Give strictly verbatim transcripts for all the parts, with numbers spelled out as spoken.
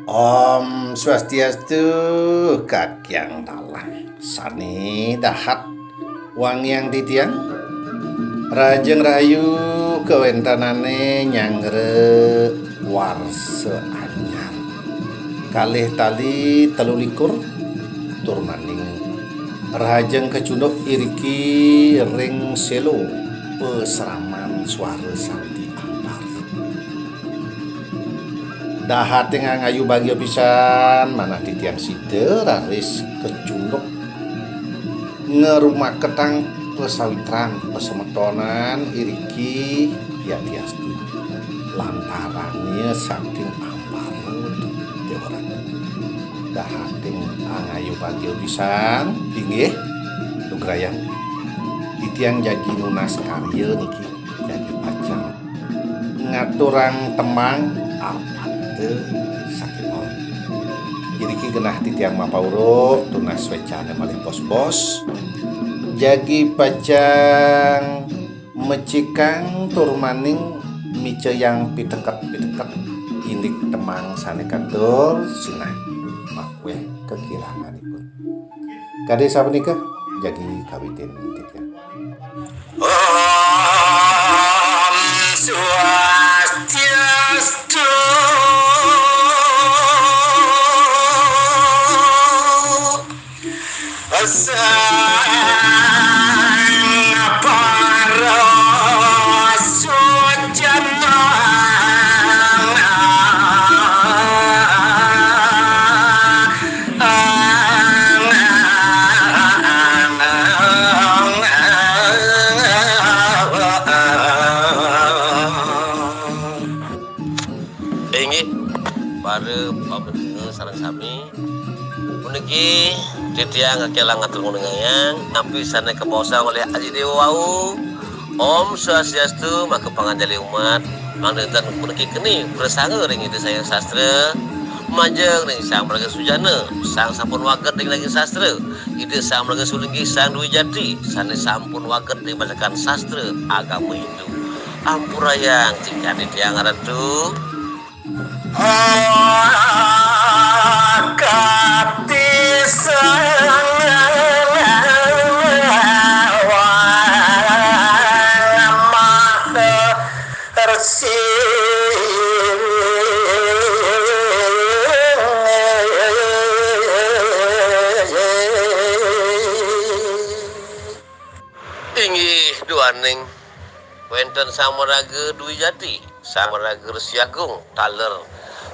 Om Swastiastu, kakyang dalang sane dahat wangiang titiang. Rahajeng rahayu kawentenane nyanggra warsa anyar. Kalih tali telu likur, tur maning rahajeng kacunduk iriki ring selo pasraman Suara Santi Ampar. Dahating angayu bagia pisan, manah titiang sida raris kacunduk ngrumaketang pasawitran pasemetonan iriki yadiastu lantarannya saking ambara Dewa Ratu. Dahating angayu bagia pisan, inggih, lugrayan. Titiang jagi nunas karya niki, jagi pacang ngaturang tembang apata sakémaon. Iriki genah titiang mapauruk tunas wecana malih bos-bos. Jagi pacang mecikang tur maning micayang piteket-piteket indik tembang sané katur sinah makuéh kakiranganipun. Kadi sapunika jagi kawitin titiang. Om Swastiastu. Sang Parasucana. Inggih, para pamiarsa sareng sami, puniki titiang kakelang ngatur nguningayang napi sané kabaosang olih Aji Déwa wau. Om Swastiastu, maka panganjali umat, mangda nénten puniki keni prasangga ring Ida Sang Hyang Sastra, majeng ring Sang Maraga Sujana, sang sampun wagéd ring daging sastra, Ida Sang Maraga Sulinggih, Sang Dwi Jati, sané sampun wagéd ring bacakan sastra agama Hindu. Ampurayang titiang, titiang Ratu. Kati sang maha resi. Inggih duaning wénten Sang Maraga Dwi Jati, Sang Maraga Resi Agung, taler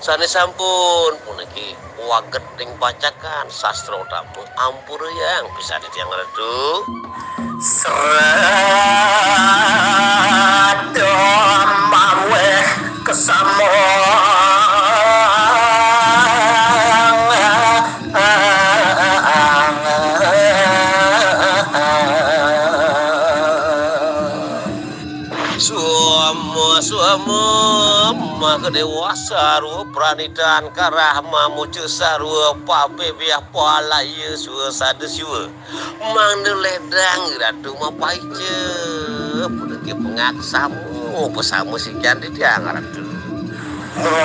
sané sampun puniki wagéd ring bacakan sastra utama, ampurayang pisan titiang Ratu. Srada maweh kesama. Suama, suama, maha déwa sarwa pranitan karah mamuja sarwa pape biah palaya suwa sada siwa. Mangda ledang Ratu mapaica, puniki pangak sama, pasama sikian titiang Ratu. Wah,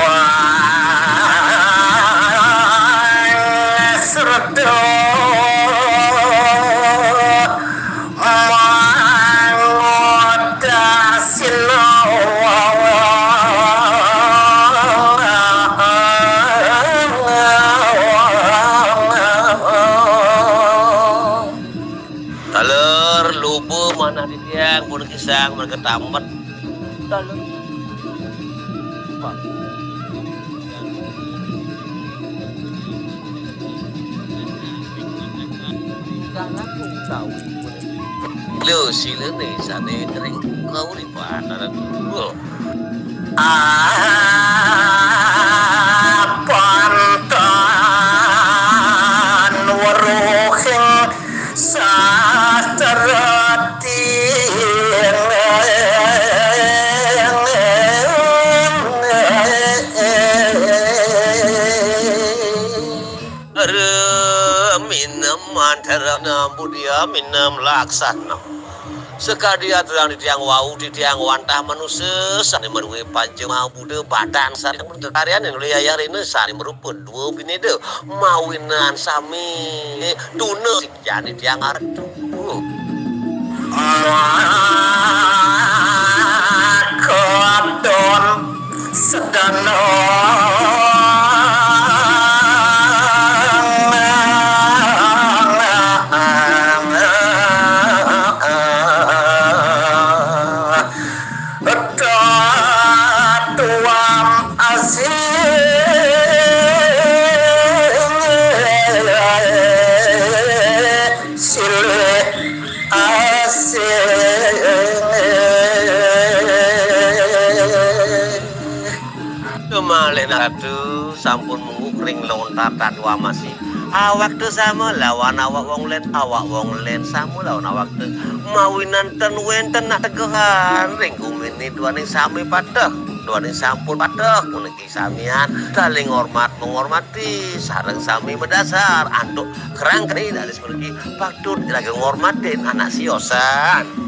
sreda mangutasina. Taler luba manah titiang, pun kisang mereka tamet. Taler. Lo silane sane ring kauripan aran guru. Apan tan weruhing sa Laksana. Sakadi aturang titiang wau, titiang wantah manusa sané madué panca maha buta, badan sané karyanin olih ayah rena sané marupa dua bineda, mawinan sami tuna sikian titiang arep. Katon sedana tuam asih silih asih. Kemalih Ratu sampun mungguh ring lontar tatuang masih. Awak tu sama lawan awak wong lén, awak wong lén sama lawan awak tu. Mawinan ten wénten nak tegehan ring guminé duaning sami pateh, duaning sampun pateh puniki samian. Saling hormat menghormati, sareng sami madasar antuk kerangkene dados puniki patut iraga ngormatin anak siosan.